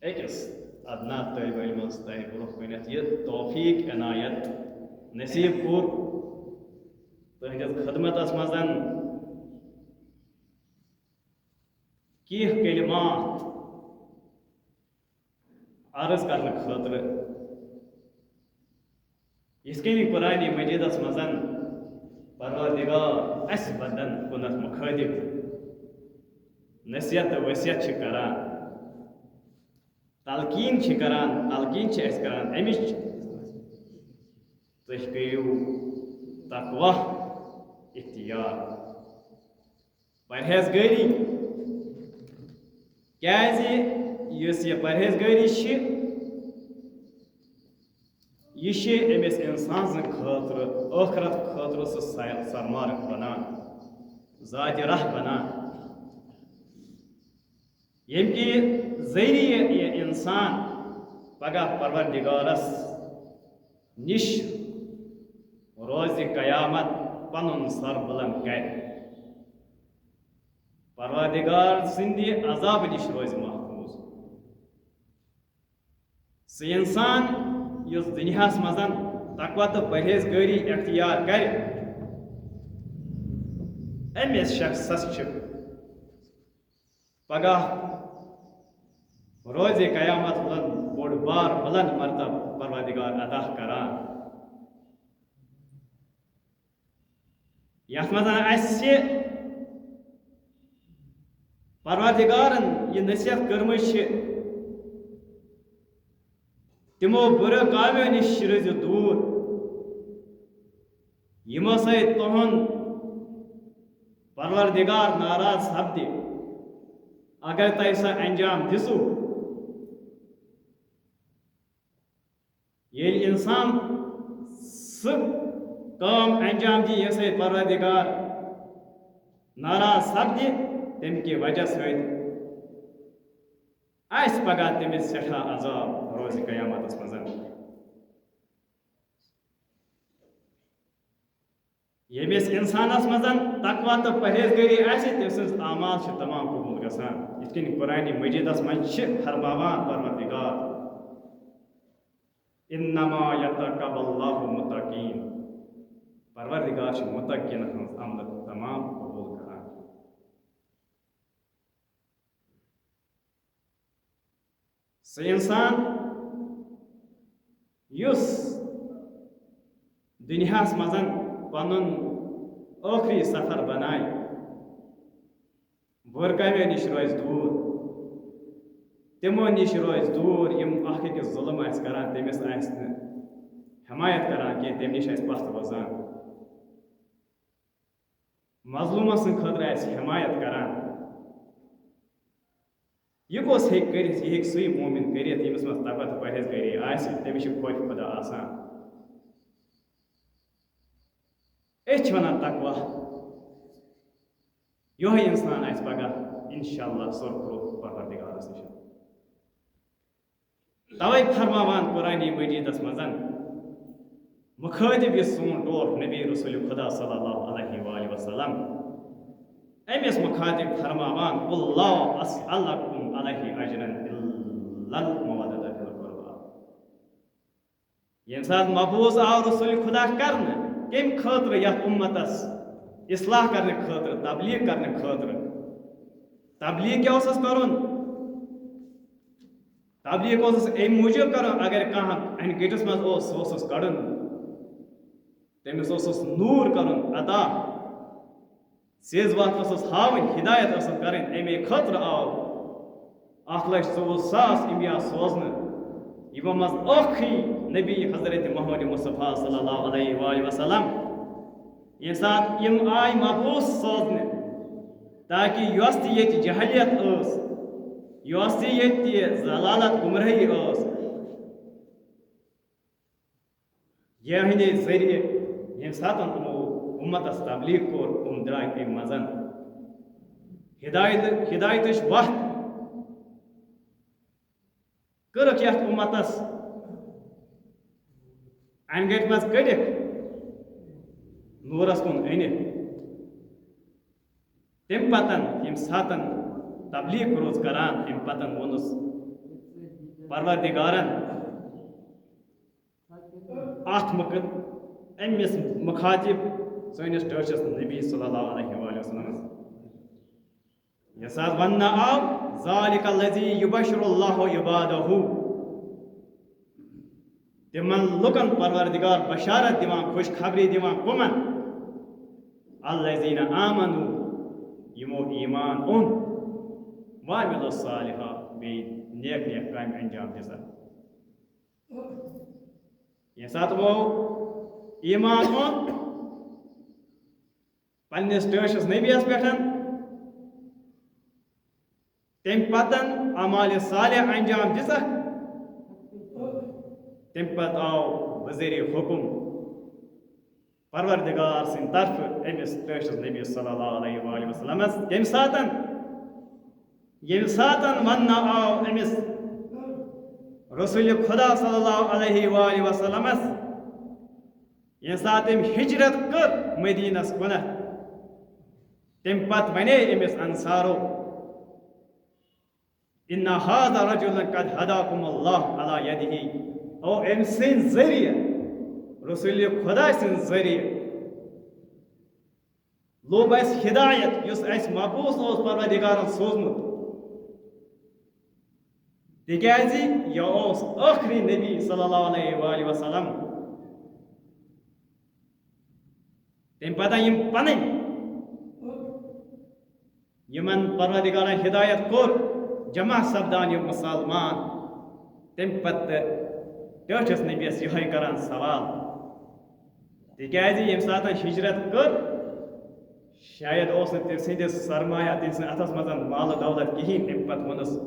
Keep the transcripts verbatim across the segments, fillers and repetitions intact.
أکِس ادنا طٲلبہِ علمس تۄہہِ برونٛہہ کُنتھ یہِ توفیق عنایت نصیب کوٚر تُہنٛدِس خدمتس منٛز کینٛہہ کلمات عرض کرنہٕ خٲطرٕ۔ یِتھ کٔنۍ قرآن مجیدس منٛز پروردگار اسہِ بندن کُنتھ مخاطب نصیحت تہٕ وصیت چھِ کران، تلقین چھِ کران، تلقین چھِ اسہِ کران امِچ، تُہۍ کٔرِو تقوی اختیار۔ پرہیزگٲری، کیازِ یُس یہِ پرہیزگٲری چھِ، یہِ چھِ أمِس اِنسان سٕنٛدِ خٲطرٕ، ٲخرت خٲطرٕ سُہ سا-، سۄنہٕ مرگ بنان، زیادِ راہ بنان، ییٚمہِ کہِ ذٔریعہٕ یہِ اِنسان پگاہ پروردگارس نِش روزِ قیامت پنُن سر بلند کرِ۔ پروردگار سٕنٛدِ عذابہٕ نِش روزِ محفوٗظ۔ سُہ اِنسان یُس دُنیاہس منٛز تقوی تہٕ پرہیزگٲری اختیار کرِ، أمِس شخصس چھِ پگاہ روزِ قیامت بلند، بوٚڑ بار بلند مرتبہ پروردگار عطا کران۔ یتھ منٛز اسہِ پروردگارن یہِ نصیحت کٔرمٕژ چھِ، تِمو بُرٕ کامیو نِش روٗزِو دوٗر، یِمو سۭتۍ تُہُنٛد پروردگار ناراض سپدِ۔ اگر تۄہہِ سۄ انجام دِژوٕ، ییٚلہِ اِنسان سُہ کٲم انجام دِیہِ، ییٚمہِ سۭتۍ پروردگار ناراض سپدِ، تَمہِ کہِ وجہ سۭتۍ آسہِ پگاہ تٔمِس سٮ۪ٹھاہ عذاب روزِ قیامتس منٛز۔ ییٚمِس اِنسانس منٛز تقوی تہٕ پرہیزگٲری آسہِ، تٔمۍ سٕنٛز اعمال چھِ تمام قبوٗل گژھان۔ یِتھ کٔنۍ قرآنِ مجیدس منٛز چھِ فرماوان پروردگار، "انما یتقبل اللہ المتقین"، پروردگار چھُ متقین ہٕنٛز عملہٕ تمام قبوٗل کران۔ سُہ اِنسان یُس دُنیاہَس منٛز پَنُن ٲخری سفر بَنایہِ، بُرٕ کامیو نِش روزِ دوٗر، تِمو نِش روزِ دوٗر یِم اَکھ أکِس ظُلم آسہِ کَران، تٔمِس آسہِ نہٕ حمایت کَران کینٛہہ، تَمہِ نِش آسہِ پَتھ روزان۔ مظلوٗمَس سٕنٛدِ خٲطرٕ آسہِ حمایت کران۔ یہِ کُس ہیٚکہِ کٔرِتھ؟ یہِ ہیٚکہِ سُے مومِن کٔرِتھ، ییٚمِس منٛز تقوی تہٕ پرہیزگٲری آسہِ، تٔمِس چھُ خوف خدا آسان۔ أسۍ چھِ وَنان تقوی۔ یِہوٚے اِنسان آسہِ پگاہ اِنشاءاللہ سُرخرُو پروردگارَس نِش۔ توے فرماوان قرآن مجیدس منٛز مخاطب یُس سون ٹوٹھ نبی رسول خدا صلی اللہ علیہ وآلہ وسلم، أمِس مخاطب فرماوان، "قل لا اسألکم علیہ اجرا الا المودۃ فی القربی۔" ییٚمہِ ساتہٕ مبعوث آو رسول خدا کرنہٕ، کمہِ خٲطرٕ؟ یتھ امتس اصلاح کرنہٕ خٲطرٕ، تبلیغ کرنہٕ خٲطرٕ۔ تبلیغ کیٛاہ اوسُس کرُن؟ تبلیغ اوسُس اَمہِ موٗجوٗب کرُن، اگر کانٛہہ انہِ گٔٹِس منٛز اوس، سُہ اوسُس کڑُن، تٔمِس اوسُس نوٗر کرُن عطا، سیٚز وَتھ ٲسٕس ہاوٕنۍ، ہدایت ٲسٕس کرٕنۍ۔ اَمے خٲطرٕ آو اکھ لچھ ژوٚوُہ ساس انبیاء سوزنہٕ، یِمو منٛز ٲخری نبی حضرت محمد مصطفیٰ صلی اللہ علیہ وآلہ وسلم۔ ییٚمہِ ساتہٕ یِم آے مبعوث سوزنہٕ، تاکہِ یۄس تہِ ییٚتہِ جہلیت ٲس، یۄس تہِ ییٚتہِ ضلالت گمراہی ٲس، یِہنٛدے ذٔریعہٕ ییٚمہِ ساتہٕ تِمو اُمتس تبلیغ کوٚر، تِم درٛاے اَمہِ منٛز ہدایت، ہدایتٕچ وَتھ کٔرٕکھ یَتھ اُمتس اَنہِ گٔٹۍ منٛز کٔڑِتھ، نوٗرس کُن أنِتھ۔ تَمہِ پتن ییٚمہِ ساتن تبلیغ روٗز کران، تَمہِ پتن ووٚنُس، پروردگارن اکھ مُخ-، أمِس مُخاطب سٲنِس ٹٲٹھِس نبی صلی اللہ علیہ وآلہ وسلمس۔ ییٚمہِ ساتہٕ وننہٕ آو، "ذالک الذی یبشر اللہ عبادہ"، تِمن لُکن پروردگار بشارت دِوان، خوشخبری دِوان کُمن؟ الذین آمنو، یِمو ایمان اوٚن، وعملوا الصالحات، بیٚیہِ نیک نیک کامہِ انجام دِژٕ۔ ییٚمہِ ساتہٕ وۄنۍ ایمان اوٚن پننِس ٹٲٹھِس نبیَس پٮ۪ٹھ، تَمہِ پتہٕ اعمال صالح انجام دِژٕکھ، تَمہِ پتہٕ آو بذریعہ حکم پروردگار سٕنٛدِ طرفہٕ أمِس ٹٲٹھِس نبی صلی اللہ علیہ وآلہ وسلمس۔ کَمہِ ساتن؟ ییٚمہِ ساتن وننہٕ آو أمِس رسول خدا صلی اللہ علیہ وآلہ وسلمس، ییٚمہِ ساتہٕ أمۍ ہجرت کٔر مدینس کُنتھ، تَمہِ پتہٕ ونے أمِس انصارو، "ان هذا رجل قد هداكم الله على يده"، او أمۍ سٕنٛدِ ذٔریعہٕ، رسول خدا سٕنٛدِ ذٔریعہٕ لوٚب اَسہِ ہدایت، یُس اَسہِ مبعوث اوس پروردگارن سوٗزمُت۔ تِکیٛازِ یہِ اوس ٲخری نبی صلی اللہ علیہ وآلہ وسلم۔ تَمہِ پتہٕ یِم پنٕنۍ، یِمن پروردگارن ہدایت کوٚر، جمع سپدان یِم مسلمان، تَمہِ پتہٕ ٹٲٹھِس نبیَس یِہوٚے کران سوال۔ تِکیٛازِ ییٚمہِ ساتہٕ ہجرت کٔر، شاید اوس نہٕ تٔمۍ سٕنٛدِس سرمایہ، تٔمۍ سٕنٛدِ اَتھس منٛز مال و دولت کِہیٖنۍ۔ تَمہِ پتہٕ ووٚنُس،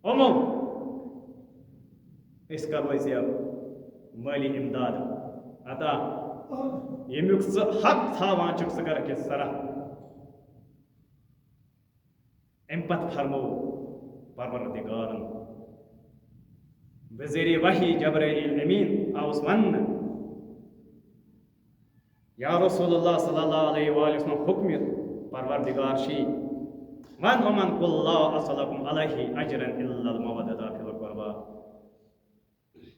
یِمو، أسۍ کرو ژےٚ مٲلی امداد عطا، ییٚمیُک ژٕ حق تھاوان چھُکھ، ژٕ کرکھ یہِ صرف۔ اَمہِ پتہٕ فرموو پروردگارن بذریعہ وحی جبرائیل امین آوُس وننہٕ، یا رسول اللہ صلی اللہ علیہ وآلہ وسلم، حکمِ پروردگار چھُ، وَن یِمن، "قل لا اسألکم علیہ اجرا الا المودۃ فی القربی"،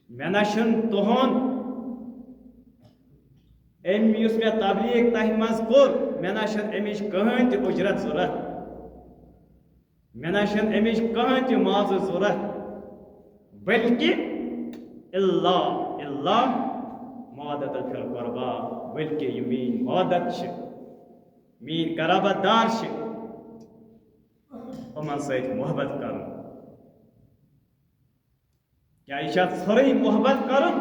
مےٚ نہ چھُنہٕ تُہُنٛد، أمۍ یُس مےٚ تبلیغ تۄہہِ منٛز کوٚر، مےٚ نہ چھُنہٕ اَمِچ کٕہٕنۍ تہِ اُجرت ضروٗرت۔ مےٚ نہ چھَنہٕ اَمِچ کانٛہہ تہِ معذرت ضروٗرت، بلکہ الا، الا مودۃ فی القربی، بلکہ یِم میٛٲنۍ مودت چھِ، میٛٲنۍ قرابت دار چھِ، یِمَن سۭتۍ محبت کرُن۔ کیٛاہ یہِ چھا ژھوٚرُے محبت کرُن؟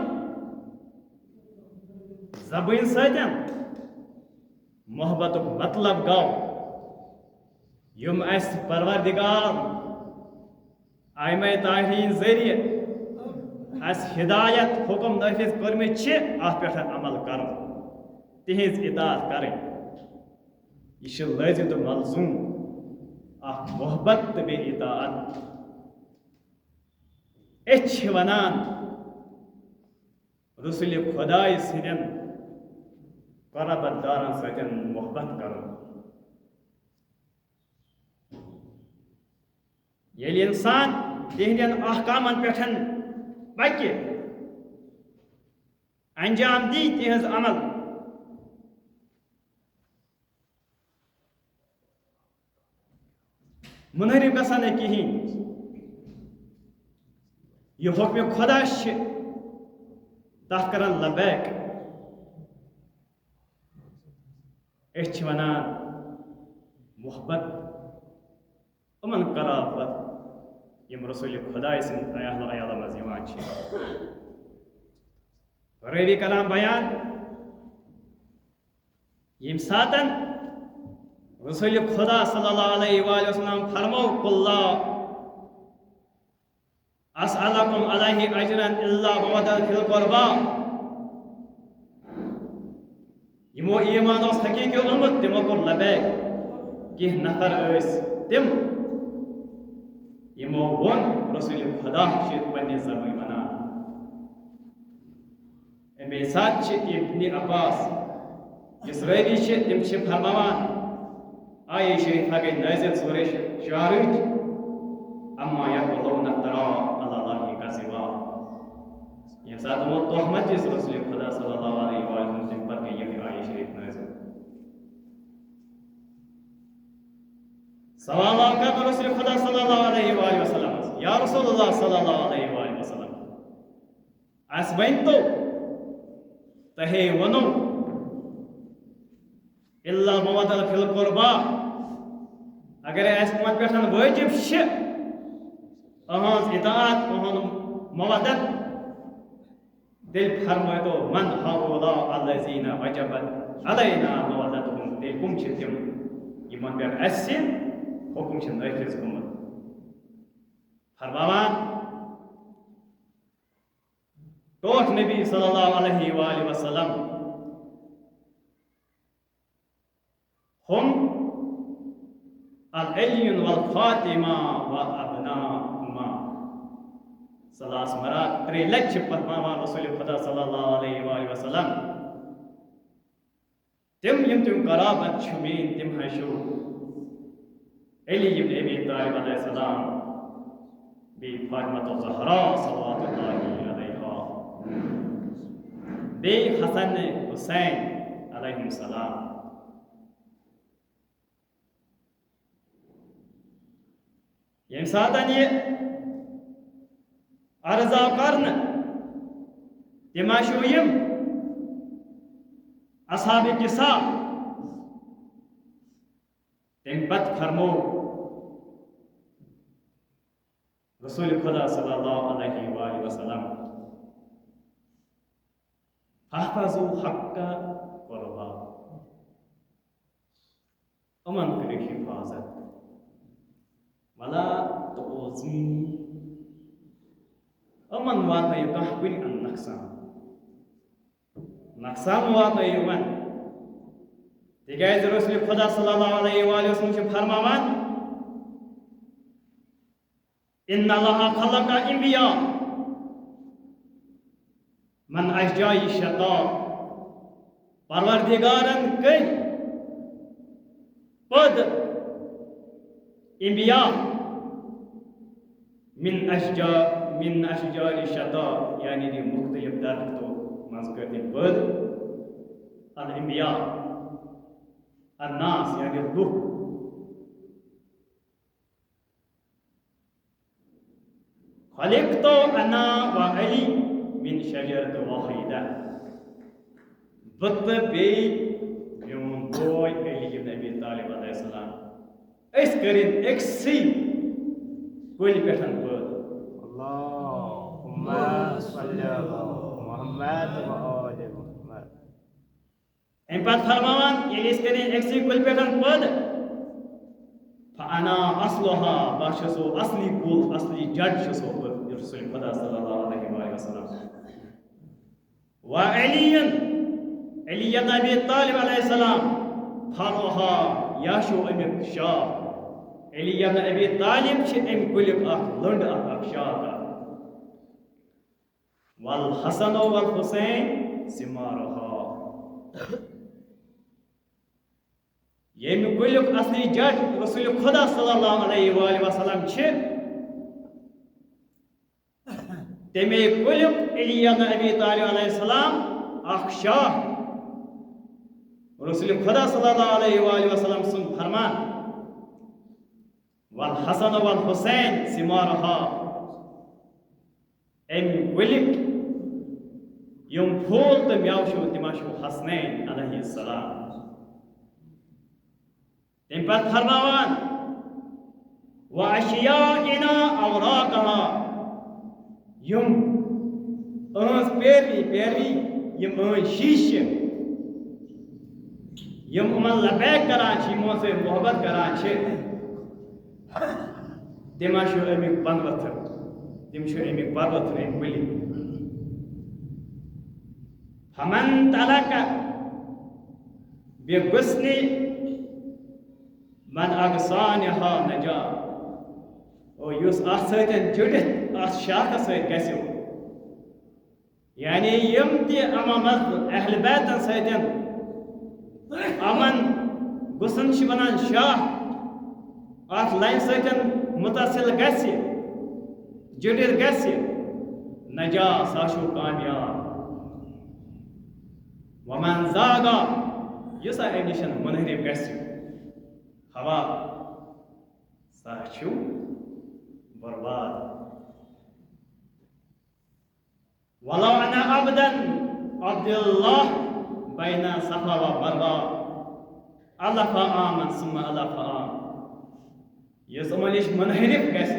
زبٲنۍ سۭتۍ محبتُک مطلب گوٚو، یِم اَسہِ پروردگار آیمہ طاہرین ذٔریعہٕ اَسہِ ہدایت، حکم نافذ کٔرمٕتۍ چھِ، اَتھ پٮ۪ٹھ عمل کرُن، تِہنٛز اطاعت کرٕنۍ۔ یہِ چھُ لٲزم تہٕ ملزوم اکھ محبت تہٕ بیٚیہِ اطاعت۔ أسۍ چھِ وَنان رسول خدایہِ سٕنٛدٮ۪ن قرابت دارن سۭتۍ محبت کرُن۔ ییٚلہِ اِنسان تِہنٛدٮ۪ن احکامن پٮ۪ٹھ پکہِ، انجام دی تِہنٛز عمل، منحرف گژھن نہٕ کِہیٖنۍ۔ یہِ حکمِ خدا چھِ، تَتھ کرن لبیک۔ أسۍ چھِ وَنان محبت، یِمن قرابت، یِم رسول خدایہِ سٕنٛدِ اہل و عیالو منٛز یِوان چھِ۔ رٲوی کران بیان، ییٚمہِ ساتن رسول خدا صلی اللہ علیہ وآلہ وسلم فرمو، "قل لا اسألکم علیہ اجرا الا مودۃ فی القربی"، یِمو ایمان اوس حقیقی اوٚنمُت، تِمو کوٚر لبیک۔ کینٛہہ نفر ٲسۍ تِم، یِمو ووٚن، رسول خدا چھِ پننہِ زبٲنۍ ونان۔ اَمے ساتہٕ چھِ ابن عباس، یُس رٲوی چھِ، تِم چھِ فرماوان، آیے شریفہ گٔے نٲزِل سورہ شعراہٕچ، اما یقولون ترا ساتھ ووٚن تہمت دِژ رسول خدا صلی اللہ علیہ وآلہ وسلم، تَمہِ پتہٕ گٔے یِہوٚے آیت شریف نٲزِل۔ سوال آو کرنہٕ رسول خدا صلی اللہ علیہ وآلہ وسلمس، یا رسول اللہ صلی اللہ علیہ وآلہ وسلم، اَسہِ ؤنۍ تو، تۄہے ووٚنو، الا مودۃ فی القربی، اگر اَسہِ یِمن پٮ۪ٹھ وٲجب چھِ أہنٛز اطاعت، أہنٛد مودت، تیٚلہِ فرمٲیتو، من ہؤلاء الذین وجبت علینا مودتہم، تیٚلہِ کٕم چھِ تِم، یِمن پٮ۪ٹھ اَسہِ حُکم چھِ نٲفِذ گوٚمُت؟ فرماوان ٹوٹھ نبی صلی اللہ علیہ وآلہ وسلم، ہم علی والفاطمہ وابناؤہما۔ ثلاث مرات، ترٛےٚ لٹہِ چھِ فرماوان رسول خدا صلی اللہ علیہ وآلہ وسلم، تِم یِم تِم قرابت چھِ میٲنۍ، تِم حظ چھِو علی ابن ابی طالب علیہ السلام، بیٚیہِ فاطمۃ الزہرا صلوات اللہ علیہا، بیٚیہِ حسن حسین علیہم السلام۔ ییٚمہِ ساتہٕ یہِ عرض آو کرنہٕ، تِم ہا چھِو یِم اصحاب کسا۔ تَمہِ پتہٕ فرموو رسول خدا صلی اللہ علیہ وآلہ وسلم، فاحفظوا حق قربی، یِمن کٔرِو حفاظت، ولا تؤذونی، یِمن واتنٲیِو کانٛہہ کُنہِ اندٕ نۄقصان، نۄقصان واتنٲیِو یِمن، تِکیازِ رسول خدا صلی اللہ علیہ وآلہ وسلم چھُ فرماوان، ان اللہ خلق انبیاء من اشجار الشتاء، پروردگارن کٔرۍ پٲدٕ انبیاء من اشجار، من اشجار الشتاء، یعنی کہِ مختلف درختو منٛز کٔرۍ تٔمۍ پٲدٕ الانبیاء، الناس، یعنی لُکھ۔ خلقت انا و علی من شجرۃ واحدہ۔ بہٕ تہٕ بیٚیہِ میون بوے علی ابن ابی طالب علیہ السلام، أسۍ کٔرِن أکسٕے کُلہِ پٮ۪ٹھ پٲدٕ۔ اللہم صل علی محمد و آل محمد۔ اَمہِ پتہٕ فرماوان، ییٚلہِ أسۍ کٔرِن أکسٕے کُلہِ پٮ۪ٹھ پٲدٕ، فانا اصلها، بہٕ چھُسو اصلی کُل، اصلی جڑ چھُسو بہٕ، یہِ رسول خدا صلی اللہ علیہ وآلہ وسلم۔ و علی، علی ابن ابی طالب علیہ السلام، فرعها، یہِ چھُ اَمیُک شاخ۔ علی ابن ابی طالب چھِ اَمہِ کُلیُک اکھ لٔنڈ، اکھ، اکھ شاخ اکھ۔ والحسن والحسین ثمارها۔ ییٚمہِ کُلیُک اصلی جڑ رسول خدا صلی اللہ علیہ وآلہ وسلم چھِ، تَمے کُلیُک علی ابن ابی طالب علیہ السلام اکھ شاخ۔ رسول خدا صلی اللہ علیہ وآلہ وسلم سُنٛد فرمان، والحسن والحسین ثمارها، اَمہِ کُلِکۍ یِم پھوٗل تہٕ مٮ۪وٕ چھِو، تِم ہا چھِو حسنین علیہ السلام۔ تَمہِ پتہٕ فرماوان، واشیائنا اوراقها، یِم أہنٛز پیروی، پیروی، یِم أہنٛدۍ شیٖشہِ چھِ، یِم یِمن لبیک کران چھِ، یِمو سۭتۍ محبت کران چھِ، تِم ہا چھِ اَمیُک پنہٕ ؤتھر، تِم چھِ اَمیُک پنہٕ ؤتھر، اَمہِ کُلہِ۔ فمن تعلق بغصن من اغصانها نجا۔ او یُس اَتھ سۭتۍ جُڑِتھ، اَتھ شاخس سۭتۍ گژھِ، یعنی یِم تہِ یِمن منٛز اہل بیتن سۭتۍ یِمن غصن چھِ وَنان شاخ، اَتھ لَنہِ سۭتۍ متصل گژھِ، جُڑِتھ گژھِ، نجا، سُہ چھُ کامیاب۔ ومن زاغ، یُس امہِ نِش منحرف گژھِ، ہوا، سُہ چھُ برباد۔ ولو ان عبدا عبد اللہ بین صفا و مروہ، الف عاما ثم الف عام۔ یُس یِمن نِش منحرف گژھِ،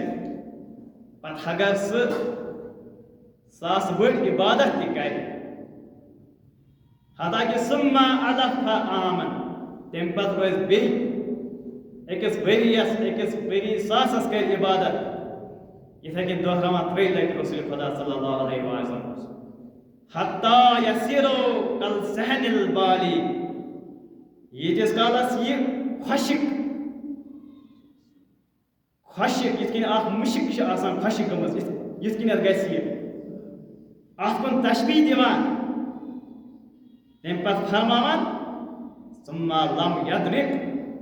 پتہٕ اگر سُہ ساس بٔڑۍ عبادت تہِ کرِ، حتیٰ کہ ثم الف عاما، تمہِ پتہٕ روزِ بیٚیہِ أکِس ؤریَس، أکِس ؤری ساسَس کرِ عبادت۔ یِتھے کٔنۍ دۄہراوان ترٛیٚیہِ لٹہِ رسول خدا صلی اللہ علیہ وسلم، حتیٰ یصیر کالصحن البالی، ییٖتِس کالس یہِ خۄشک خۄشک، یِتھ کٔنۍ اکھ مُشک چھِ آسان خۄشک گٔمٕژ، یِتھ، یِتھ کٔنٮ۪تھ گژھِ یہِ۔ اَتھ کُن تشبیٖہ دِوان، تَمہِ پتہٕ فرماوان، ثم لم یدرک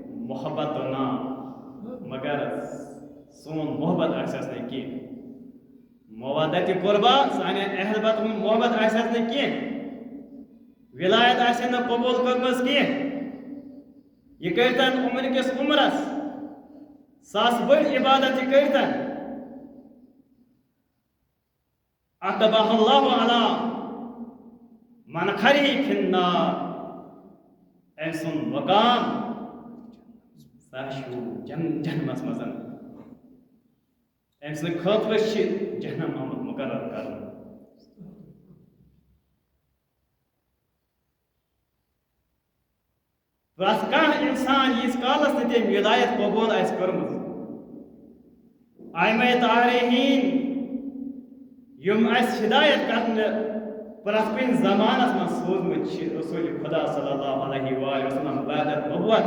محبتنا، مگر سون محبت آسٮ۪س نہٕ کینٛہہ۔ مودت قربا، سانٮ۪ن اہل بیتن ہُنٛد محبت آسٮ۪س نہٕ کینٛہہ۔ ولایت آسٮ۪س نہٕ قبوٗل کٔرمٕژ کینٛہہ۔ یہِ کٔرۍتن عمر کِس عمرس ساس بٔڑۍ عبادت تہِ کٔرۍتن، اتبعہ اللہ علی منخرہ فی النار، أمۍ سُنٛد مقام سُہ چھُ جن-، جہنمس منٛز۔ أمۍ سٕنٛدِ خٲطرٕ چھِ جہنم آمُت مقرر کرنہٕ۔ پرٛٮ۪تھ کانٛہہ اِنسان، ییٖتِس کالس نہٕ تٔمۍ ولایت قبوٗل آسہِ کٔرمٕژ، ائمہ طاہرین، یِم اَسہِ ہدایت کرنہٕ پرٛٮ۪تھ کُنہِ زمانس منٛز سوٗزمٕتۍ چھِ رسول خدا صلی اللہ علیہ وآلہ وسلم بعد نبوت،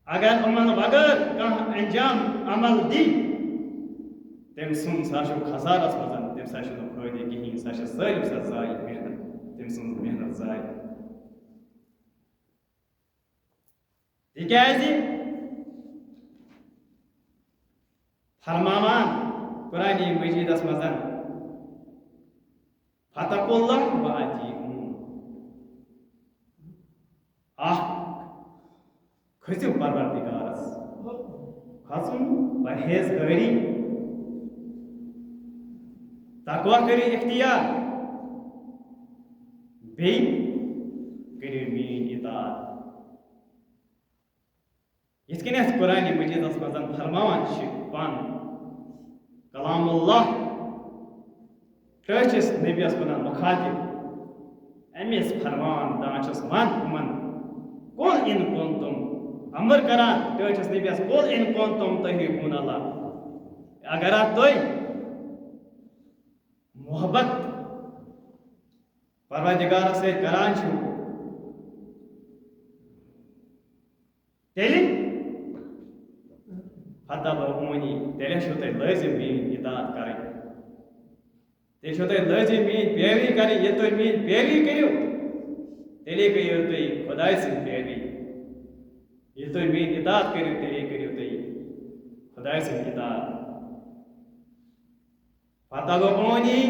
اگر یِمن بغٲر کانٛہہ انجام عمل دی، تٔمۍ سُنٛد سا چھُ خسارس منٛز، تٔمۍ سا چھُنہٕ فٲیدٕ کِہیٖنۍ، سا چھِ سٲلِم سا ضایع محنت، تٔمۍ سٕنٛز محنت ضایع۔ تِکیٛازِ فرماوان قرآن مجیدس منٛز، فاتقوا اللہ و اطیعون۔ اکھ کھٔژِو پروردگارس، کھژُن، پرہیزگٲری، تقوی کٔرِو اختیار، بیٚیہِ کٔرِو میٲنۍ اطاعت۔ یِتھ کٔنۍ اَسہِ قرآن مجیدس منٛز فرماوان چھِ پانہٕ، کلام اللہ، ٹٲٹھِس نبیَس وَنان مُخاطب، أمِس فرماوان دَپان چھِس، وَن یِمَن، قل ان کنتم، امر کران ٹٲٹھِس نبیَس، قل ان کنتم تحبون اللہ، اگر ہا تُہۍ محبت پروردگارس سۭتۍ کران چھِو، تیٚلہِ، فتبعونی، تیٚلہِ چھُو تۄہہِ لٲزِم میٛٲنۍ اطاعت کرٕنۍ۔ تیٚلہِ چھُو تۄہہِ لٲزِم میٛٲنۍ پیروی کرٕنۍ۔ ییٚلہِ تُہۍ میٛٲنۍ پیروی کٔرِو، تیٚلے کٔرِو تُہۍ خۄداے سٕنٛز پیروی۔ ییٚلہِ تُہۍ میٛٲنۍ اطاعت کٔرِو، تیٚلے کٔرِو تُہۍ خۄداے سٕنٛز اطاعت۔ فتبعونی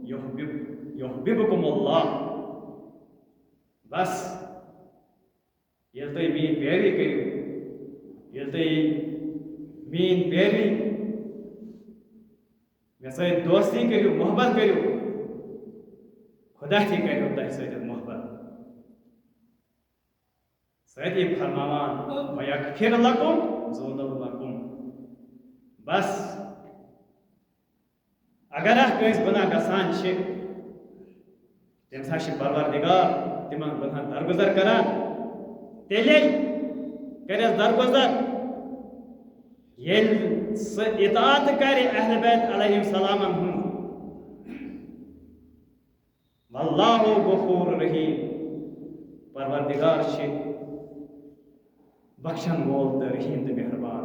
یحبب-، یحببکم اللہ۔ بس، ییٚلہِ تُہۍ میٛٲنۍ پیروی کٔرِو، ییٚلہِ تُہۍ میٛٲنۍ پیروی، مےٚ سۭتۍ دوستی کٔرِو، محبت کٔرِو، خۄدا تہِ کَریو تۄہہِ سۭتۍ محبت۔ سۭتی فرماوان، وَیَغْفِرْ لَکُمْ ذُنُوبَکُمْ۔ بس، اگر اکھ کٲنٛسہِ گۄناہ گژھان چھِ، تٔمِس ہا چھِ پروردگار تِمن گۄناہن درگُزر کران۔ تیٚلے کرٮ۪س درگُزر، ییٚلہِ سُہ اطاعت کرِ اہل بیت علیہ السلامن ہُنٛد۔ واللہ غفور رحیم، پروردگار چھِ بخشن وول تہٕ رحیم تہٕ مہربان۔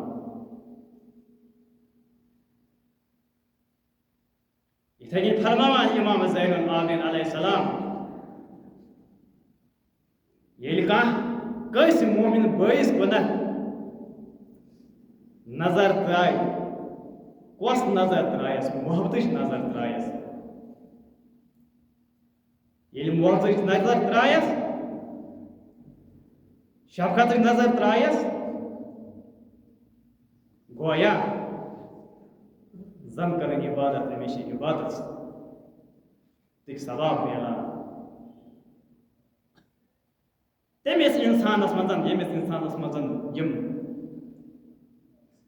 یِتھے کٔنۍ فرماوان امام زین العابدین علیہ السلام، ییٚلہِ کانٛہہ کٲنٛسہِ مومن بٲیِس کُنتھ نظر ترٛایہِ، کۄس نظر ترٛایَس؟ محبتٕچ نظر ترٛایَس۔ ییٚلہِ محبتٕچ نظر ترٛایَس، شفقتٕچ نظر ترٛایَس، گویا زن کٔرٕن عبادت، أمِس چھِ عبادت تِکۍ ثواب میلان۔ تٔمِس اِنسانَس منٛز، ییٚمِس اِنسانَس منٛز یِم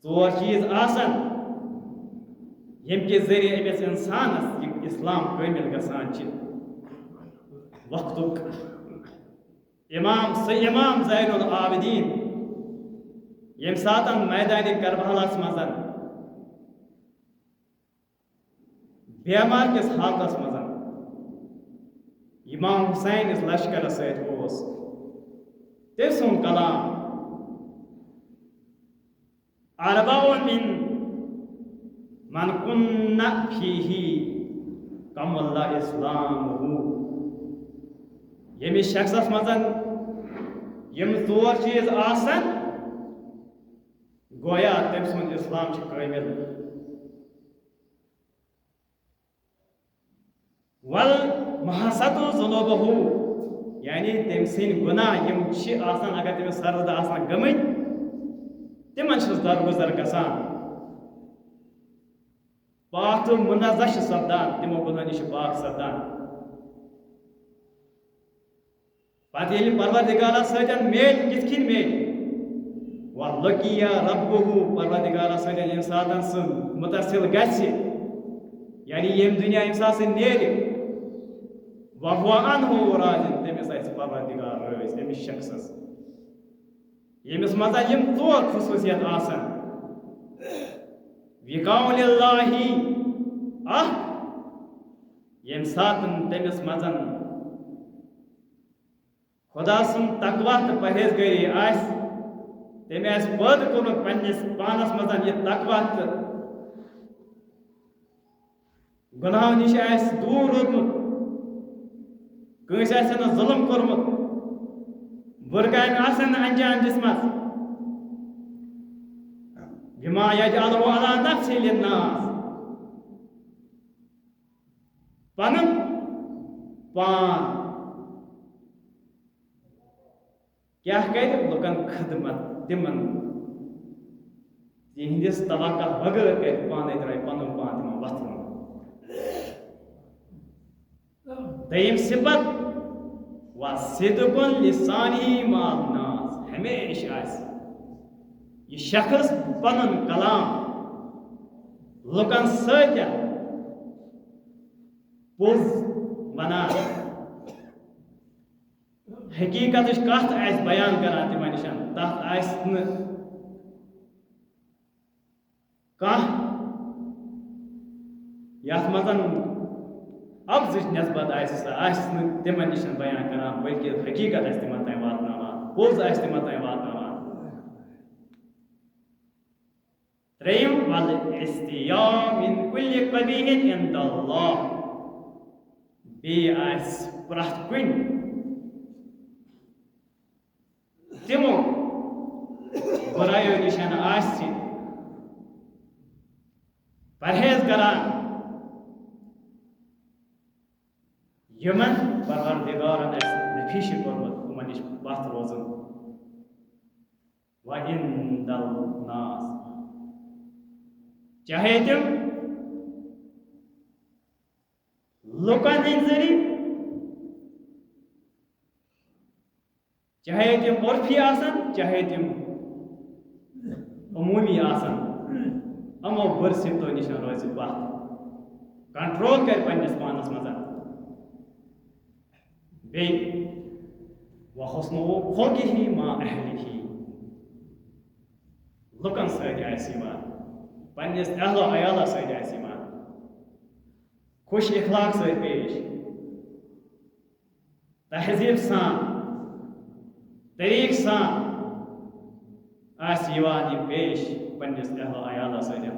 ژور چیٖز آسَن، ییٚمہِ کہِ ذٔریعہٕ أمِس اِنسانَس یہِ اِسلام کٲمِل گژھان چھِ۔ وقتُک امام، سُہ امام زین العابدین، ییٚمہِ ساتَن میدانِ کربلاہَس منٛز بیمار کِس حالتس منٛز امام حسین اس لشکرس سۭتۍ اوس، تٔمۍ سُنٛد کلام، "اربع من من کن فیہ کمل اسلامہ"، ییٚمِس شخصس منٛز یِم ژور چیٖز آسن، گویا تٔمۍ سُنٛد اسلام چھُ کٲمِل۔ "والمحصة ذنوبہ"، یعنی تٔمۍ سٕنٛدۍ گۄناہ یِم چھِ آسان، اگر تٔمِس سرد آسان گٔمٕتۍ، تِمن چھُس درگُزر گژھان، پاک تہٕ منزہ چھُ سپدان، تِمو گۄناہو نِش چھُ پاک سپدان۔ پتہٕ ییٚلہِ پروردگارس سۭتۍ میلہِ، کِتھ کٔنۍ میلہِ؟ "ولقی ربہ"، پروردگارس سۭتۍ ییٚمہِ ساتہٕ سُہ متصل گژھِ، یعنی ییٚمہِ دُنیا ییٚمہِ ساتہٕ سُہ نیرِ، "وہو عنہ راض"، تٔمِس آسہِ پروردگار رٲضۍ، أمِس شخصس، ییٚمِس منٛز یِم ژور خصوٗصیت آسن۔ وقاء للہ، اکھ، ییٚمہِ ساتہٕ تٔمِس منٛز خدا سُنٛد تقویٰ تہٕ پرہیزگٲری آسہِ، تٔمۍ آسہِ پٲدٕ کوٚرمُت پننِس پانس منٛز یہِ تقویٰ تہٕ گۄناہو نِش آسہِ دوٗر روٗدمُت، کٲنٛسہِ آسہِ نہٕ ظُلم کوٚرمُت، بُرٕ کامہِ آسن نہٕ انجام دِژمژ۔ بما یجعلہ علی نفسہ للناس، پنُن پان کیٛاہ کرِ؟ لُکن خدمت، تِمن تِہنٛدِس توقع بغٲر کرِ پانے ترٛاوِ پنُن پان تِمن وۄتھُن۔ دوٚیِم صفت، "وصدق لسانہ مع الناس"، ہمیشہِ آسہِ یہِ شخص پنُن کلام لُکن سۭتۍ پوٚز ونان، حقیقتٕچ کتھ آسہِ بیان کران تِمن نِش، تتھ آسہِ نہٕ کانٛہہ یتھ منٛز اپزٕچ نسبت آسہِ، سۄ آسہِ نہٕ تِمن نِش بیان کران، بلکہِ حقیقت آسہِ تِمن تام واتناوان، پوٚز آسہِ تِمن تام واتناوان۔ ترٛیٚیِم، "والاستحیاء من کل قبیح عند اللہ"، بیٚیہِ آسہِ پرٛٮ۪تھ کُنہِ تِمو بُرایو نِش آسہِ پرہیز کران، یِمن پروردگارن آسہِ نفی چھُ کوٚرمُت، یِمن نِش پتھ روزُن۔ وعند الناس، چاہے تِم لُکن ہٕنٛدۍ ذٔریعہٕ، چاہے تِم عرفی آسن، چاہے تِم عموٗمی آسن، یِمو بُرٕ صفتو نِش روزِ پتھ، کنٹرول کرِ پننِس پانس منٛز۔ بیٚیہِ، "وحسن خلقہ مع اہلہ"، لُکن سۭتۍ آسہِ یِوان، پننِس اہل و عیالس سۭتۍ آسہِ یِوان، خوش اخلاق سۭتۍ پیش، تہذیب سان، طریقہٕ سان آسہِ یِوان یہِ پیش پننِس اہل و عیالس سۭتۍ،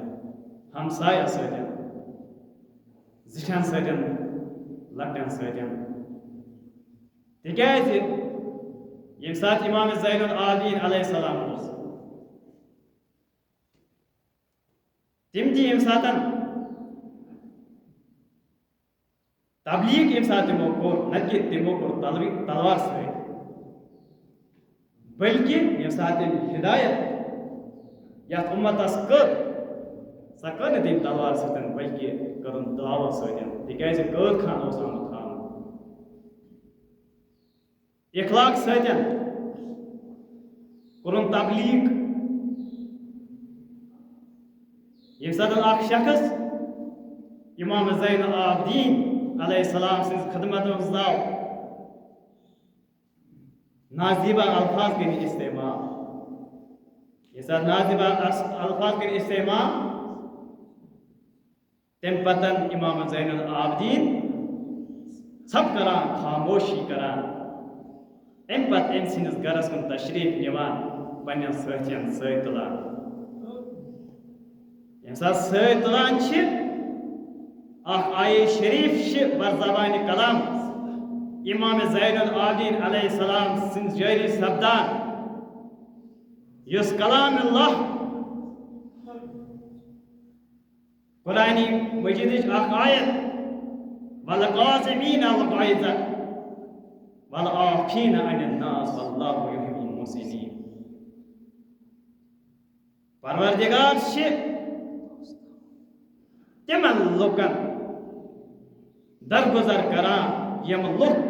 ہمسایس سۭتۍ، زِٹھٮ۪ن سۭتۍ، لۄکٹٮ۪ن سۭتۍ۔ تِکیٛازِ ییٚمہِ ساتہٕ امام زین العابدین علیہ السلام اوس، تِم تہِ ییٚمہِ ساتَن تبلیغ ییٚمہِ ساتہٕ تِمو کوٚر، نہ کہِ تِمو کوٚر تلوی-، تلوار سۭتۍ، بلکہِ ییٚمہِ ساتہٕ تٔمۍ ہدایت یَتھ اُمتَس کٔر، سۄ کٔر نہٕ تٔمۍ تلوار سۭتۍ، بلکہِ کٔرٕن دعوت سۭتۍ، تِکیٛازِ قٲد خان اوس آمُت تھاونہٕ۔ اخلاق سۭتۍ کوٚرُن تبلیغ۔ ییٚمہِ ساتہٕ اکھ شخص امام زین العابدین علیہ السلام سٕنٛز خدمت منٛز آو، نازیبا الفاظ کٔرِن استعمال۔ ییٚمہِ ساتہٕ نازیبا اس-، الفاظ کٔرِن استعمال، تَمہِ پتہٕ امام زین العابدین ژھۄپہٕ کران، خاموشی کران۔ اَمہِ پتہٕ أمۍ سٕنٛدِس گرس کُن تشریف نِوان، پننٮ۪ن سٲتھین سۭتۍ تُلان۔ ییٚمہِ ساتہٕ سۭتۍ تُلان چھِ، اکھ آیے شریف چھِ بر زبانِ کلام امام زین العابدین علیہ السلام سٕنٛز جٲری سپدان، یُس کلام اللہ قرآن مجیدٕچ اکھ آیت، "والکاظمین الغیظ والعافین عن الناس واللہ یحب المحسنین"۔ پروردگار چھِ تِمن لُکن درگُزر کران، یِم لُکھ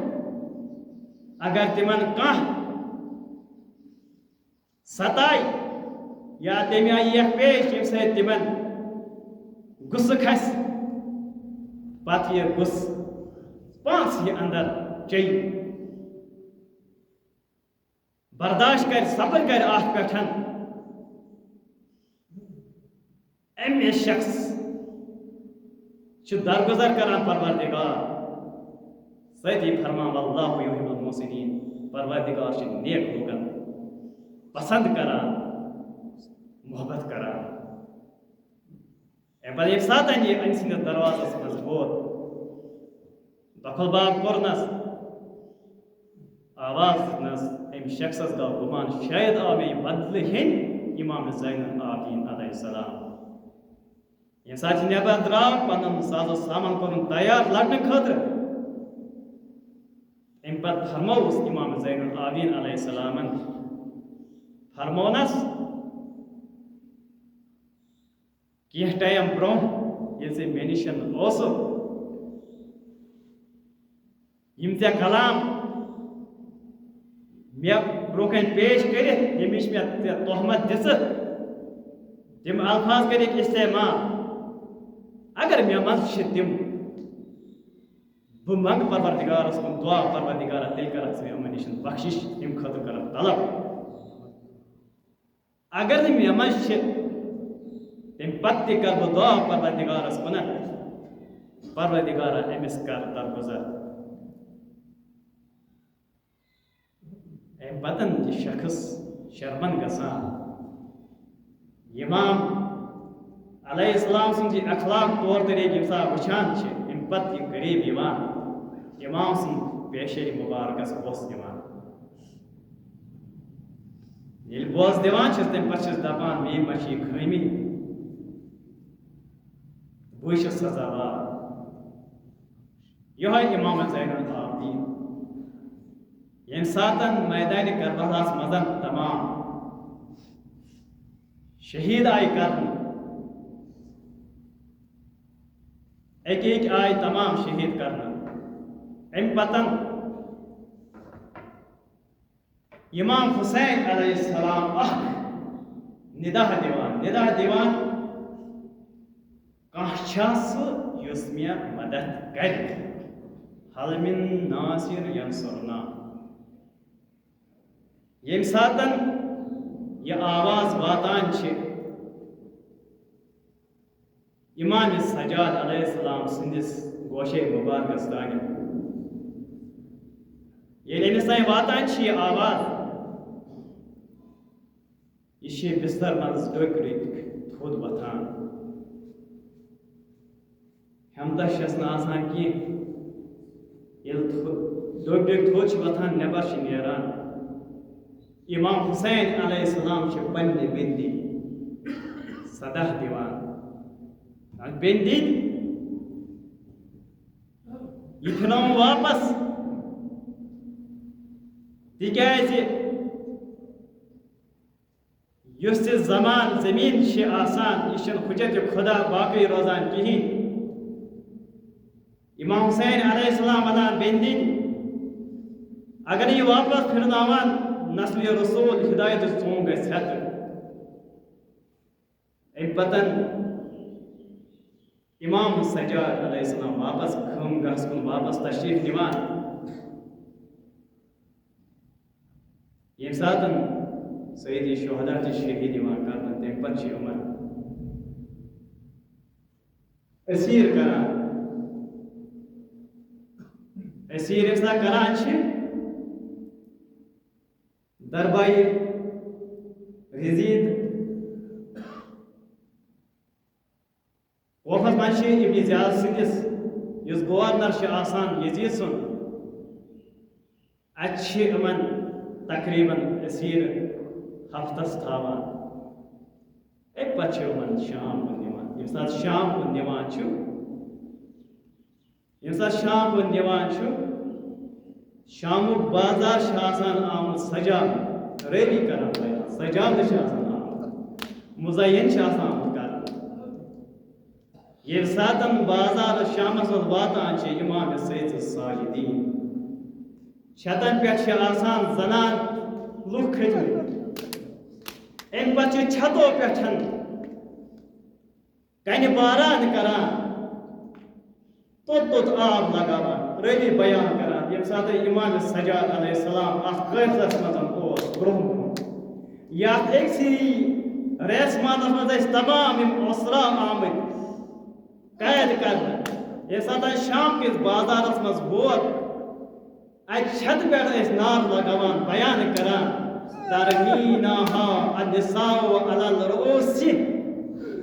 اگر تِمن کانٛہہ ستایہِ یا تَمہِ آیہِ یِیَکھ پیش، ییٚمہِ سۭتۍ تِمن غصہٕ کھسہِ، پتہٕ یہِ غصہٕ پانسٕے اندر چیٚیہِ، برداشت کرِ، صبر کرِ اَتھ پٮ۪ٹھ۔ اَمہِ شخص چھُ درگُزر کران پروردگار سۭتی، فرمان، "واللہ یحب المحسنین"، پروردگار چھُ نیک لوٗکن پسند کران، محبت کران۔ اَمہِ پتہٕ ییٚمہِ ساتہٕ یہِ أمۍ سٕنٛدِس دروازس منٛز ووت، دۄکھل باب کوٚرنس، آواز دِژنس، أمۍ شخصس گوٚو گُمان، شاید آو مےٚ یہِ بدلہٕ ہیٚنۍ امام زین العابدین علیہ السلام۔ ییٚمہِ ساتہٕ یہِ نٮ۪بر درٛاو، پنُن ساز و سامان کوٚرُن تیار لڑنہٕ خٲطرٕ۔ اَمہِ پتہٕ فرمووُس امام زین العابدین علیہ السلامن، فرمونس، کینٛہہ ٹایم برونٛہہ ییٚلہِ ژٕ مےٚ نِش اوسُکھ، یِم ژےٚ کلام مےٚ برونٛہہ کنہِ پیش کٔرِتھ، ییٚمِچ مےٚ ژےٚ تہمت دِژٕتھ، تِم الفاظ کٔرِکھ استعمال۔ اگر مےٚ منٛز چھِ تِم، بہٕ منٛگہٕ پروردگارس کُن دعا، پروردگارا، تیٚلہِ کرکھ ژٕ مےٚ یِمن نِش بخشش، تَمہِ خٲطرٕ کرکھ طلب۔ اگر نہٕ مےٚ منٛز چھِ، تَمہِ پتہٕ تہِ کرٕ بہٕ دعا پروردگارس کُنتھ، پروردگارا، أمِس کر درگُزر۔ اَمہِ پتن چھِ شخص شرمن گژھان۔ امام علیہ السلام سُنٛد یہِ اخلاق طور طریقہٕ ییٚمہِ ساتہٕ وٕچھان چھِ، اَمہِ پتہٕ یہِ قریب یِوان، امام سُنٛد پیشے مبارکس بوس دِوان۔ ییٚلہِ بوس دِوان چھِس، تَمہِ پتہٕ چھِس دپان، "مےٚ ما چھِ یہِ خٲمی؟ بٕے چھُس سزاوار۔" یِہوٚے امام زین العابدین۔ ییٚمہِ ساتَن میدانِ کربلاہَس منٛز تمام شہیٖد آیہِ کرنہٕ، اَکہِ اَکہِ آیہِ تمام شہیٖد کرنہٕ۔ اَمہِ پتَن امام حسین علیہ السلام اکھ ندا دِوان، ندا دِوان، کانٛہہ چھا سُہ یُس مےٚ مدد کرِ؟ حل من ناصر ینصرنا۔ ییٚمہِ ساتن یہِ آواز واتان چھِ، امام سجاد علیہ السلام سٕنٛدِس گوشے مبارکس تانۍ۔ ییٚلہِ أمِس تانۍ واتان چھِ یہِ آواز، یہِ چھِ بستر منٛز ڈوٚکۍ ڈوٚکۍ تھوٚد وۄتھان۔ ہمتس چھس نہٕ آسان کینٛہہ۔ ییٚلہِ تھوٚد، ڈوٚکۍ ڈوٚکۍ تھوٚد چھِ وۄتھان، نٮ۪بر چھِ نیران۔ امام حسین علیہ السلام چھِ پننہِ بندی صدا دِوان، بیٚنہِ دِتۍ، یہِ پھِرناوُن واپس، تِکیٛازِ یُس تہِ زمان زٔمیٖن چھِ آسان، یہِ چھِنہٕ حجت خدا باقٕے روزان کِہیٖنۍ۔ امام حسین علیہ السلام ونان بیٚنہِ دِتۍ، اگر یہِ واپس پھِرناوان، نسلِ رسول ہدایتٕچ ژونٛگ گژھِ ژھٮ۪تہٕ۔ امہِ پتن امام سجاد علیہ السلام واپس خٲمگاہس کُن واپس تشریف نِوان۔ ییٚمہِ ساتن سید شہدا چھِ شہید یِوان کرنہٕ، تمہِ پتہٕ چھِ یِمن اسیر کران۔ اسیر ییٚمہِ ساتہٕ کران چھِ، دربایہِ یزید کوفس منٛز چھِ ابن زیاد سٕنٛدِس، یُس گورنر چھُ آسان یزید سُنٛد، اتہِ چھِ یِمن تقریباً اسیر ہفتس تھاوان۔ امہِ پتہٕ چھِ یِمن شام کُن نِوان۔ ییٚمہِ ساتہٕ شام کُن نِوان چھُ، ییٚمہِ ساتہٕ شام کُن نِوان چھُ، شامُک بازار چھُ آسان آمُت سجاونہٕ، رٲوی کران بیان، سجاونہٕ چھُ آسان آمُت، مزین چھُ آسان آمُت کرنہٕ۔ ییٚمہِ ساتن بازار شامس منٛز واتان چھِ امام سید ساجدین، چھتن پٮ۪ٹھ چھِ آسان زنان لُکھ کھٔتۍ مٕتۍ۔ امہِ پتہٕ چھِ چھتو پٮ۪ٹھ کنہِ باران کران، توٚت توٚت آب لگاوان، رٲوی بیان کران، ییٚمہِ ساتہٕ امام سجاد علیہ السلام اتھ قٲفلس منٛز اوس برونٛہہ برونٛہہ، یتھ أکسٕے ریسمانس منٛز ٲسۍ تمام یِم اسرا آمٕتۍ قید کرنہٕ۔ ییٚمہِ ساتہٕ شام کِس بازارس منٛز ووت، اتہِ چھتہٕ پٮ۪ٹھ ٲسۍ نعرٕ لگاوان، بیان کران، "ترمینہا النساء علی الرؤوس"۔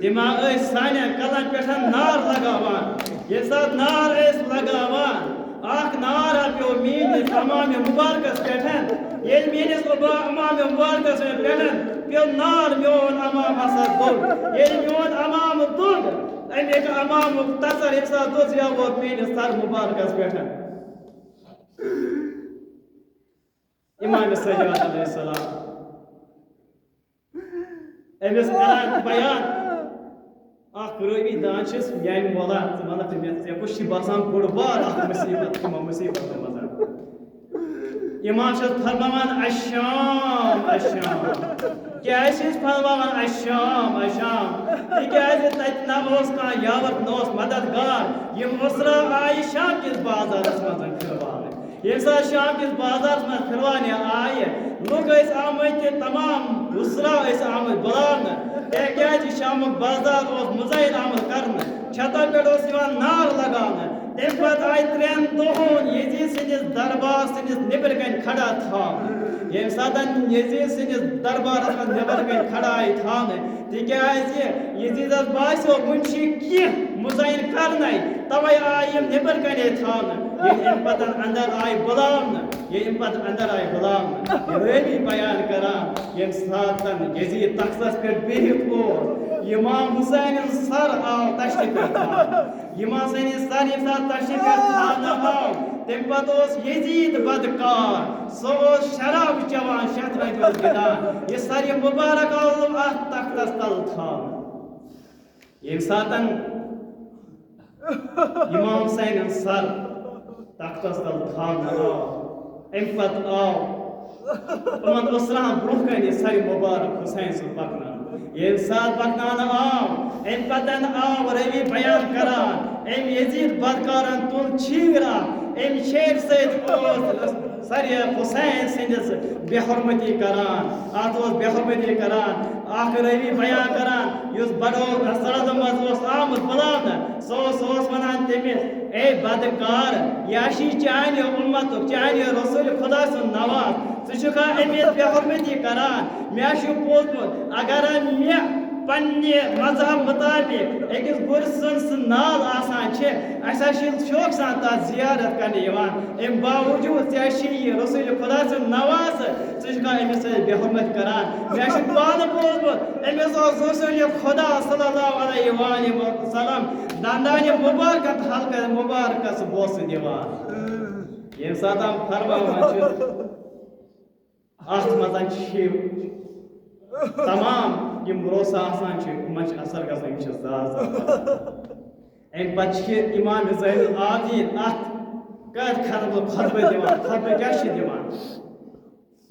تِم ٲسۍ سانٮ۪ن کلن پٮ۪ٹھ نعرٕ لگاوان۔ ییٚمہِ ساتہٕ نعرٕ ٲسۍ لگاوان، اکھ نعرٕ پیوٚو میٲنِس امام مبارکس پٮ۪ٹھ۔ ییٚلہِ میٲنِس ابا-، امام مبارکس پٮ۪ٹھ پیوٚو نعرٕ، میون امام ہسا دوٚد۔ ییٚلہِ میون امام دوٚد، اَمہِ اکہِ امامُک تژر ییٚمہِ ساتہٕ دوٚد، یہِ ووت میٲنِس سر مبارکس پٮ۪ٹھ۔ امام سجاد علیہ السلام، أمِس کران بیان، اکھ رٲوی دان چھِس، میانہِ مولا، ژٕ وَنَکھ تہٕ مےٚ، ژےٚ کُس چھُے باسان بوٚڑ بار اکھ مُصیبت یِمو مُصیبتو منٛز؟ امام چھُس فرماوان، "الشام، الشام۔" کیازِ چھِ أسۍ فرماوان، "الشام، الشام"؟ تِکیازِ تتہِ نہ اوس کانٛہہ یاوَر، نہ اوس مددگار۔ یِم اسرا آیہِ شام کِس بازارس منٛز پھِروانہٕ۔ ییٚمہِ ساتہٕ شام کِس بازارس منٛز پھِروانہِ آیہِ، لُکھ ٲسۍ آمٕتۍ، تمام اسرا ٲسۍ آمٕتۍ بُلاونہٕ۔ تِکیازِ شامُک بازار اوس مزین آمُت کرنہٕ، چھتن پٮ۪ٹھ اوس یِوان نار لگاونہٕ۔ تمہِ پتہٕ آیہِ ترٛٮ۪ن دۄہن یزید سٕنٛدِس دربار سٕنٛدِس نیٚبرۍ کنہِ کھڑا تھاونہٕ۔ ییٚمہِ ساتہٕ یزید سٕنٛدِس دربارس منٛز نیٚبرۍ کنہِ کھڑا آیہِ تھاونہٕ، تِکیازِ یزیدس باسیو، وُنہِ چھُ یہِ کینٛہہ مزین کرنے، توے آیہِ یِم نیٚبرۍ کنے تھاونہٕ۔ ییٚلہِ امہِ پتہٕ اندر آیہِ بُلاونہٕ، ییٚلہِ امہِ پتہٕ اندر آیہِ بُلاونہٕ، یہِ رٲوی بیان کران، ییٚمہِ ساتہٕ یزید تختس پٮ۪ٹھ بِہِتھ اوس، امام حسین سر آو تشریف پٮ۪ٹھ تھاونہٕ۔ امام حسین سر ییٚمہِ ساتہٕ تشریف پٮ۪ٹھ تھاونہٕ آو، تمہِ پتہٕ اوس یزید بدکار، سُہ اوس شراب چٮ۪وان، شطرنج اوس گِنٛدان۔ یہِ سر مبارک آو اتھ تختس تل تھاونہٕ۔ ییٚمہِ ساتن امام حسینن سر تختس تل تھاونہٕ آو، امہِ پتہٕ آو یِمن اسراہن برونٛہہ کنہِ سر مبارک حسین سُنٛد پکناونہٕ۔ ییٚمہِ ساتہٕ پکناونہٕ آو، امہِ پتن آو رٲوی بیان کران، أمۍ یزید بدکارن تُل چیٖر اکھ، امہِ چیٖرِ سۭتۍ اوس سر حسین سٕنٛدِس بے حرمتی کران، اتھ اوس بے حرمتی کران۔ اکھ رٲوی بیان کران، یُس بڑو سرحدن منٛز اوس آمُت بُلاونہٕ، سُہ اوس، سُہ اوس ونان تٔمِس، "اے بدکار، یہِ ہا چھُے چانہِ اُمتُک، چانہِ رسول خدا سُنٛد نواز، ژٕ چھُکھا أمِس بے حرمتی کران؟ مےٚ چھُ بوٗزمُت، اگر مےٚ پننہِ مذہب مطابق أکِس گُرۍ سٕنٛز سٕنٛز نال آسان چھِ، اَسہِ ہا چھِ شوقہٕ سان تَتھ زیارت کرنہِ یِوان۔ اَمہِ باوجوٗد ژےٚ چھِ یہِ رسول خدا سُنٛد نوازٕ، ژٕ چھُکھ أمِس سۭتۍ بے حرمت کران۔ مےٚ چھُ پانہٕ بوٗزمُت، أمِس اوس رسول خدا صلی اللہ علیہ وآلہ وسلم دندانہِ مبارکن تہٕ حلقہٕ مبارکس بوسہٕ دِوان۔ ییٚمہِ ساتہٕ فرماوان چھُ، اتھ منٛز چھِ تمام یِم روسہٕ آسان چھِ، یِمن چھِ اثر گژھان، یِم چھِ زاز زاز۔ امہِ پتہٕ چھِ امام زین العابدین اتھ قید خانس منٛز خطبہٕ دِوان۔ خطبہٕ کیٛاہ چھِ دِوان؟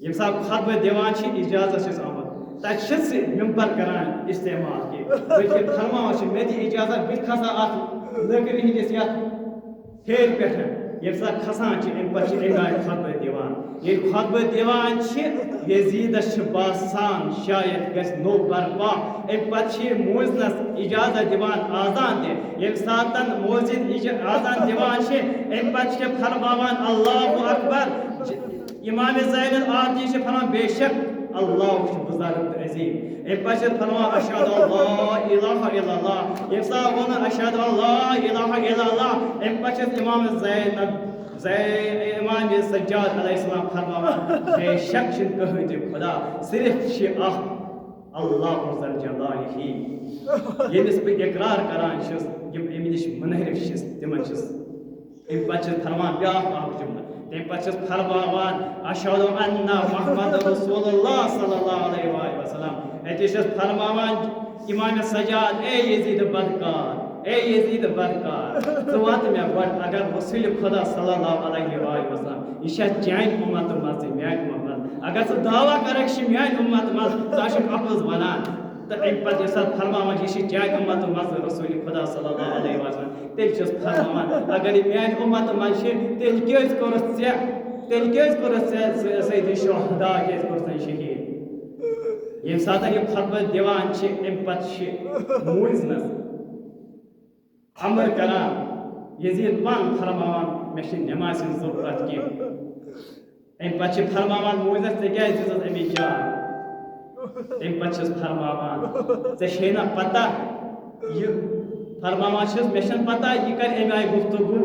ییٚمہِ ساتہٕ خطبہٕ دِوان چھِ، اجازت چھُس آمُت، تتہِ چھِ سُہ ممبر کران استعمال کینٛہہ، بلکہِ فرماوان چھِ، مےٚ دِ اجازت، بہٕ تہِ کھسہٕ ہا اتھ لٔکرِ ہٕنٛدِس یتھ ہیٚرِ پٮ۪ٹھ۔ ییٚمہِ ساتہٕ کھسان چھِ، اَمہِ پتہٕ چھِ اَمہِ آیہِ خطبہٕ دِوان۔ ییٚلہِ خطبہٕ دِوان چھِ، یزیدس چھِ باسان، شاید گژھِ نوٚو برپا۔ اَمہِ پتہٕ چھِ مؤذنس اجازت دِوان آذان دِنہٕ۔ ییٚمہِ ساتہٕ مؤذن اج-، آذان دِوان چھِ، اَمہِ پتہٕ چھِ فرماوان، اللہ اکبر۔ امام زین العابدین چھِ فرماوان، بے شک اللہ چھُ بزرگ تہٕ عظیم۔ امہِ پتہٕ چھِ فرماوان، اشہد ان لا الہ الا اللہ۔ ییٚمہِ ساتہٕ ووٚن، اشہد ان لا الہ الا اللہ، امہِ پتہٕ چھِ امام زین، زین، امام سجاد علیہ السلام فرماوان، بے شک چھُنہٕ کٕہٕنۍ تہِ خدا، صرف چھِ اکھ اللہ ذو الجلالہ۔ ییٚمِس بہٕ اقرار کران چھُس، یِم امہِ نِش منحرف چھِس، تِمن چھِس۔ تَمہِ پتہٕ چھِس فرمان بیٛاکھ اکھ جملہٕ۔ تَمہِ پتہٕ چھِس فرماوان، اشہد ان محمد رسول اللہ صلی اللہ علیہ وآلہ وسلم۔ اَتہِ چھِس فرماوان امام سجاد، اے یزید بدکار، اے یزید بدکار، ژٕ وَن مےٚ گۄڈٕ، اگر رسول خدا صلی اللہ علیہ وآلہ وسلم، یہِ چھا چانہِ اُمتہٕ منٛز تہٕ میانہِ اُمتہٕ منٛز؟ اگر ژٕ دعویٰ کرکھ، یہِ چھِ میانہِ اُمتہٕ منٛز، ژٕ آسکھ اَپُز وَنان۔ تہٕ اَمہِ پتہٕ ییٚمہِ ساتہٕ فرماوان چھِ، یہِ چھِ چانہِ اُمتہٕ منٛز رسول خدا صلی اللہ علیہ وسلم، تیٚلہِ چھِس فرماوان، اگر یہِ میانہِ اُمتہٕ منٛز چھِ، تیٚلہِ کیٛازِ کوٚرُتھ ژےٚ، تیٚلہِ کیٛازِ کوٚرُتھ ژےٚ س-، سید شہدا کیٛازِ کوٚرُتھ ژےٚ شہیٖد؟ ییٚمہِ ساتہٕ یہِ خطبہٕ دِوان چھِ، اَمہِ پتہٕ چھِ مؤذنس امر کران، یزید پانہٕ فرماوان، مےٚ چھِ نمازِ ہٕنٛز ضروٗرت کینٛہہ۔ اَمہِ پتہٕ چھِ فرماوان، مؤذنس، ژےٚ کیٛازِ دِژٕتھ اَمِچ جان؟ اَمہِ پتہٕ چھِس فرماوان، ژےٚ چھے نا پتہ یہِ؟ فرماوان چھِس، مےٚ چھَنہٕ پتہ یہِ کَرِ اَمہِ آیہِ گفتگو۔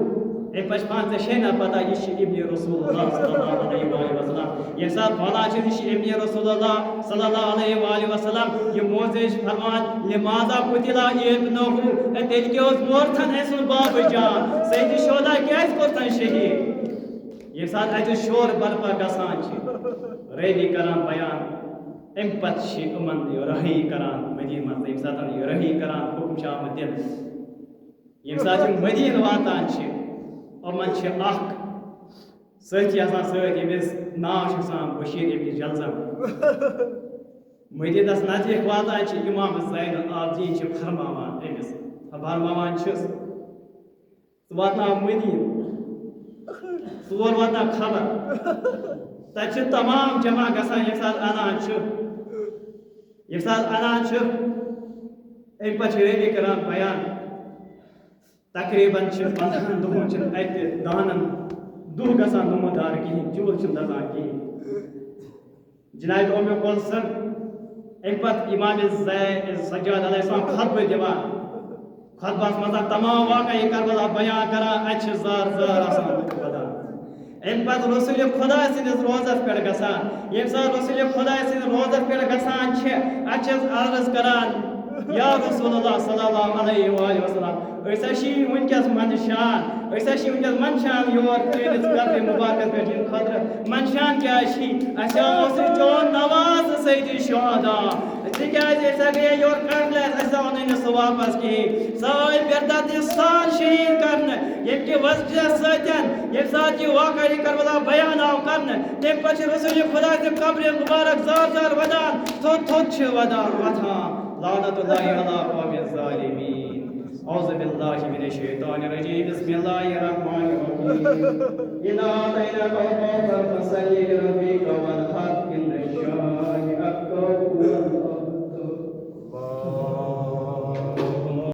اَمہِ پتہٕ چھِ فرماوان، ژےٚ چھے نا پتہ یہِ چھِ ابن رسول اللہ صلی اللہ علیہ وآلہ وسلم۔ ییٚمہِ ساتہٕ وَنان چھِ، یہِ چھِ ابن رسول اللہ صلی اللہ علیہ وآلہ وسلم، یہِ مؤذن چھِ فرماوان، لماذا قتل ابنہ؟ اے، تیٚلہِ کیٛاہ اوس مورتھن أمۍ سُنٛد بابہٕ جان؟ سید شہدا کیٛازِ کوٚر تٔمۍ شہیٖد؟ ییٚمہِ ساتہٕ اَتہِ شور برپا گژھان چھِ، رٲوی کران بیان، اَمہِ پتہٕ چھِ یِمن یہِ رہٲیی کران مدیٖنہٕ منٛز، ییٚمہِ ساتہٕ یہِ رہٲیی کران حُکم چھُ آمُت دِنہٕ۔ ییٚمہِ ساتہٕ یِم مدیٖنہٕ واتان چھِ، یِمن چھِ اکھ سٲتھی آسان سۭتۍ، ییٚمِس ناو چھُ آسان بشیٖر ابن جلزم۔ مدیٖنس نزدیٖک واتان چھِ، امام زین العابدین چھِ فرماوان أمِس، فرماوان چھِس، ژٕ واتناو مدیٖنہٕ، تور واتناو خبر۔ تَتہِ چھِ تمام جمع گژھان، ییٚمہِ ساتہٕ اَنان چھُ، ییٚمہِ ساتہٕ اَنان چھُ، اَمہِ پَتہٕ چھِ رٲوی کران بیان۔ تقریباً چھِ پنٛدہَن دۄہَن چھِنہٕ اَتہِ دانَن دُہ گژھان نمودار کِہیٖنۍ، چوٗلہٕ چھِنہٕ دَزان کِہیٖنۍ۔ جناب ام کلثوم، امہِ پتہٕ امام زین سجاد علیہ السلام خطبہٕ دِوان۔ خطبس منٛز اکھ تمام واقعہ کربلا بیان کران، اتہِ چھِ زار زار آسان لُکھ ودان۔ امہِ پتہٕ رسول خدا سٕنٛدِس روزس پٮ۪ٹھ گژھان۔ ییٚمہِ ساتہٕ رسول خدا سٕنٛدِس روزس پٮ۪ٹھ گژھان چھِ، اتہِ چھِ أسۍ عرض کران، یا رسول اللہ صلی اللہ علیہ وآلہ وسلم، أسۍ ہا چھِ وٕنکیٚس منٛدچھان، أسۍ ہا چھِ وٕنکیٚس منٛدچھان یور چٲنِس قبرِ مُبارکَس پٮ۪ٹھ یِنہٕ خٲطرٕ۔ منٛدچھان کیٛاہ چھِ؟ اَسہِ ہا اوس یہِ چون نواز سید شہدا، تِکیٛازِ أسۍ ہا گٔیے یورٕ قتلَس، اَسہِ آو نہٕ أمِس سُہ واپَس کِہیٖنۍ۔ سُہ آے بے دردی سان شہیٖد کرنہٕ، ییٚمہِ کہِ وجہ سۭتۍ ییٚمہِ ساتہٕ یہِ واقعہ کربلا بیان آو کرنہٕ، تَمہِ پتہٕ چھِ رسول خدا سٕنٛدِ قبرِ مُبارک زار زار ودان، تھوٚد تھوٚد چھِ ودان، وۄتھان۔ لعنت اللہ علی قوم الظالمین۔ اعوذ باللہ من الشیطان الرجیم۔ بسم اللہ الرحمن الرحیم۔ انا اعطیناک الکوثر فصل